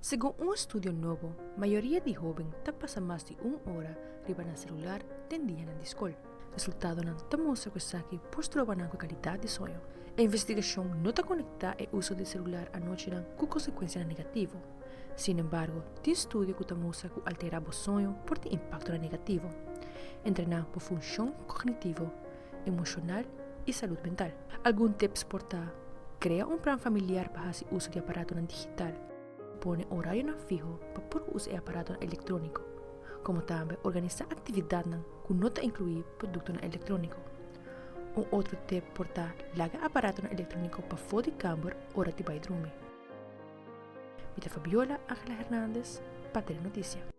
Segun un estudio nobo, mayoria di hóben ta pasa mas di un ora riba nan selular den dianan di skol. Resultadonan ta mustra ku esaki por stroba nan ku e kalidat di soño. E investigashon no ta konektá e uso di selular anochinan ku konsekuensianan negativo. Sin embargo, tin studio ku ta mustra ku alterá bo soño por tin impaktonan negativo. Entrená bo funshon kognitivo, emoshonal i salud mental. Algun tips por ta, Krea un plan familiar pa hasi uso di aparatonan digital, pone orarionan fiho pa por usa e aparatonan elektróniko, komo tambe organisá aktividatnan ku no ta inkluí produktonan elektróniko. Un otro tip por ta laga aparatonan elektróniko pafó di kamber ora di bai drumi. Mi ta Fabiola Angela Hernandez pa Telenotisia.